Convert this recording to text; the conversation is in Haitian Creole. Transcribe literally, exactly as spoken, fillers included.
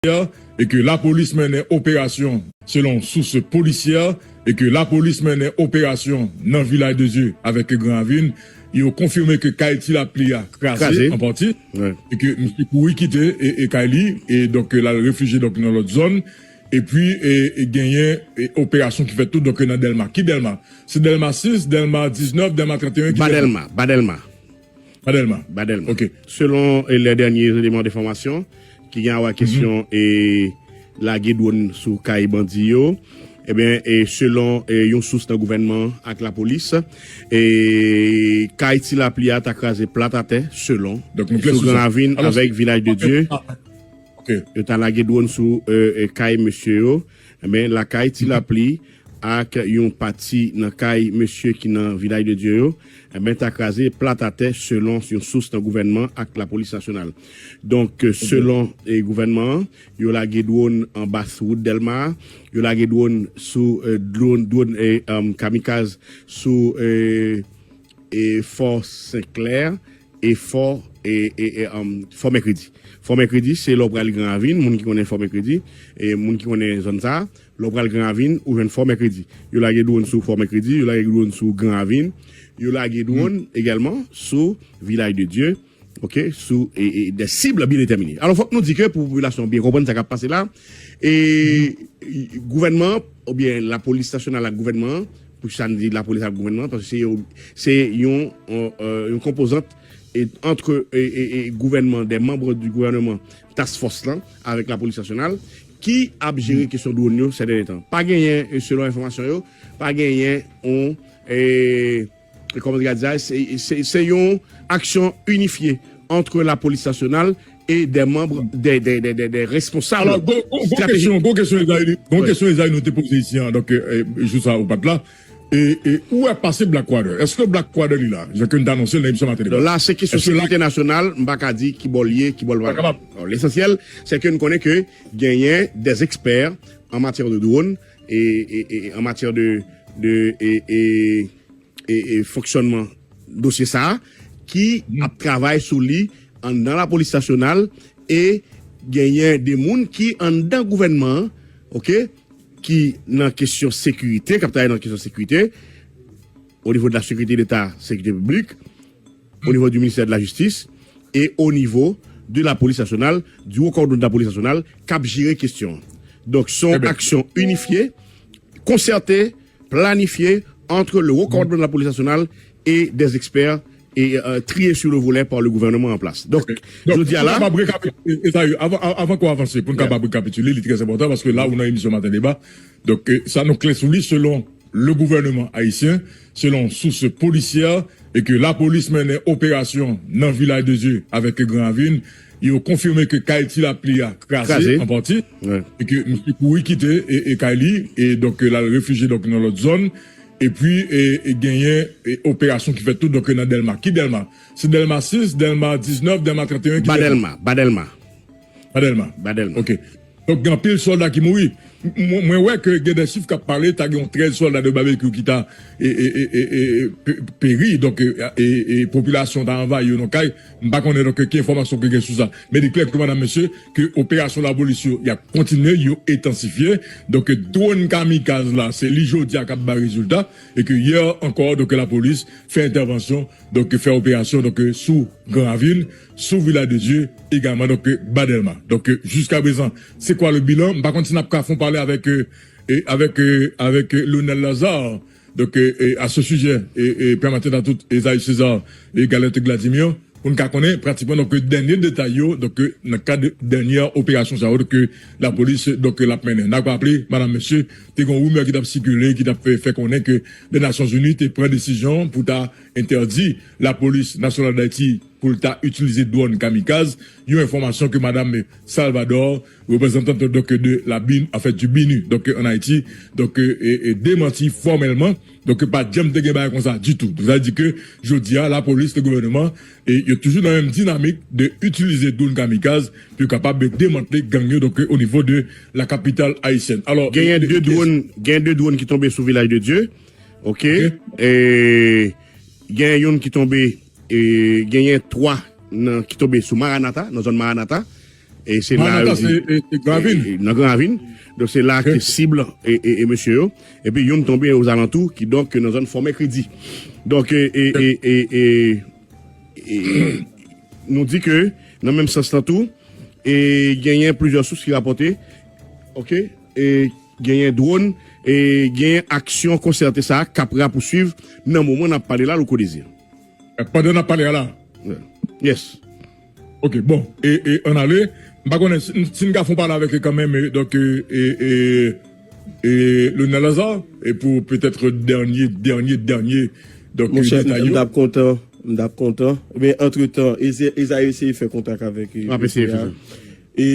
e ke lapolis mennen operasyon selon sous polisyè e ke lapolis mennen operasyon nan Vilaj de Dye avèk Gran Ravin, yo konfime ke kay Ti Lapli a kraze an pati e ke misye kouri kite e, e kay li e donk l al refijye donk nan lòt zòn. Epi e, e genyen e, operasyon ki fèt tou donk nan Dèlma. Ki Dèlma? Se Dèlma sis, Dèlma diznèf, Dèlma trannteyen, ki Dèlma? Ba Dèlma. Ba Dèlma. Ba Dèlma. Ok. Selon e, les derniers éléments d'information ki gen a wè kesyon e lage dwòn sou kay bandi yo, ebyen e selon e yon sous nan gouvènman ak lapolis, e kay Ti Lapli a ta kraze plat atè selon sou Gran Ravin avèk Vilaj de Dye. Yo ta lage dwòn sou e, e kay mesye yo, men lakay Ti Lapli ak yon pati nan kay mesye ki nan Vilaj de Dye yo, enben ta kraze plat atè selon yon sous nan gouvènman ak lapolis nasyonal. Donk selon e gouvènman an, yo lage dwòn anba sou wout Dèlma a, yo lage dwòn sou e, dwòn dwòn e, kamikaz sou e, e Fò Senklè e Fò e, e, e um, Fò Mèkredi. Fò Mèkredi se lè w pral Gran Ravin, moun ki konnen Fò Mèkredi, e moun ki konnen zòn sa a, lè w pral Gran Ravin ou jwenn Fò Mèkredi. Yo lage dwòn sou Fò Mèkredi, yo lage dwòn sou Gran Ravin, yo lage dwòn egèlman sou Vilaj de Dye, ok, sou e, e, des cibles bien déterminées. Alò fòk nou di ke pou popilasyon an byen konprann sa k ap pase la, e gouvènman an oubyen lapolis nasyonal ak gouvènman an, pou sa n di lapolis ak gouvènman an, paske se yon, se yon, yon, yon konpozant e, antre e, e, e gouvènman, de manm di gouvènman task force lan avèk lapolis nasyonal ki ap jere kesyon dwòn yo sè dènye tan. Pa genyen, e, selon enfòmasyon yo, pa genyen yon e, kòman yo ka di sa, se, se, se yon aksyon inifye antre lapolis nasyonal e de manm, de, de, de, de, de responsab stratejik. Alò, gon, gon, gon kesyon, gon kesyon Ezayi, gon kesyon Ezayi nou te poze isi an, donk e, jou sa ou pa t la. E, e ou wè pase Blackwater? Èske Blackwater li la? Jan ke n te anonse l nan emisyon maten deba. Donk la, se kesyon sekirite nasyonal, m pa ka di ki bò l ye, ki bò l pa. Lesansyèl, se ke n konnen ke genyen des experts en matière de drone e, e, e en matière de, de e, e, e, e fonksyònman dosye sa a, ki ap travay sou li anndan lapolis nasyonal e genyen de moun ki anndan gouvènman an, ok, ki nan kesyon sekirite, k ap travay nan kesyon sekirite, o nivo de la sécurité d'État, sécurité publique, o nivo du ministère de la justice e o nivo de la police nationale, du haut commandement de la police nationale, k ap jere kesyon an. Donk, se yon aksyon inifye, konsète, planifye entre le haut commandement de la police nationale et des experts et euh, triés sur le volet par le gouvernement en place. Donk, jodi a la, avan, avan ke w avanse, pou n kapab rekapitile, li trè enpòtan paske la ou nan emisyon Maten Deba. Donk, e, sa nou klè sou li, selon le gouvernement haïtien, selon sous policière, e ke lapolis mennen operasyon nan Vilaj de Dye avèk Gran Ravin, yo konfime ke kay Ti Lapli a kraze an pati, e ke misye kouri kite e, e kay li, e donk l al refijye donk nan lòt zòn, epi e, e genyen e, operasyon ki fèt tou donk nan Dèlma. Ki Dèlma? Se Dèlma sis, Dèlma diznèf, Dèlma trannteyen, ki Dèlma? Ba Dèlma, Ba Dèlma. Ba Dèlma. Ba Dèlma. Ok. Donk, gen anpil sòlda ki mouri. M-, mwen, mwen wè ke gen de chif k ap pale, ta gen yon trèz sòlda de Babekyou ki ta e, e, e, e, e, pe-, peri, donk, e, e, e popilasyon ta anvayi yo nan kay. M pa konnen, donk, ki enfòmasyon ki gen sou sa. Men li klè ke, madam, mesye, ke operasyon lapolis yo, y ap kontinye, yo entansifye. Donk, dwòn kamikaz la, se li jodi a k ap bay rezilta. E ke yè ankò, donk, lapolis fè entèvansyon, donk, fè operasyon, donk, sou Gran Ravin, sou Vilaj de Dye, egalman, donk, Ba Dèlma. Donk, jiskaprezan, se kwa le bilan? M pa konn si n ap ka fè yon pale avèk, e, e, avèk, e, avèk, e, Lionel Lazarre. Donk, e, e, à ce sujet, e, e, pèmèt a tout, Esaü César e Galette Gladimir, pou n ka konnen pratikman, donk, dènye detay yo, donk, nan kad dènye operasyon sa yo, donk, lapolis, donk, l ap mennen. N ap raple, madam, mesye, te gen yon rimè ki t ap sikile, ki t ap fè, fè konnen ke Lè Nasyonzini te pran desizyon pou ta entèdi Lapolis Nasyonal Dayiti pou l ta itilize dwòn kamikaz, yon enfòmasyon ke madam Salvador, reprezantant donk de la bin, an fèt, du binu, donk, an Ayiti, donk, e, e, demanti fòmèlman. Donk, pa t janm te gen bagay konsa ditou. Sa vle di ke jodi a, lapolis, le gouvènman, e yo toujou nan menm dinamik de itilize dwòn kamikaz pou yo kapab demantle gang yo, donk, o nivo de la capitale haïtienne. Alò, genyen e, de e, dwòn, genyen de dwòn ki tonbe sou Vilaj de Dye. Ok. Ok. E, genyen youn ki tonbe, e, genyen twa nan, ki tonbe sou Maranata, nan zòn Maranata. E se la yo di, e, e, nan Gran Ravin. Donk se la ke sib e, e, e mesye yo. Epi youn tonbe ozalantou, kidonk nan zòn Fò Mèkredi. Donk e, e, e, e, e, e, nou di ke nan menm sans lan tou, e genyen plizyè sous ki rapòte, oke, e genyen dwòn, e genyen aksyon konsète sa k ap rapouswiv nan moman n ap pale la, Louko Dezi. Pandan n ap pale a la. Yes. Ok, bon, e, e ann ale, m pa konnen si, si n ka fè yon pale avèk yo kanmenm, e, donk, e, e, e, e Leonel Lazarre, e pou petèt dènye, dènye, dènye, donk, Monchè, detay m yo. t ap kontan, m t ap kontan. Men, antretan, Eza eseye fè kontak avèk, e, M ap eseye fè sa. E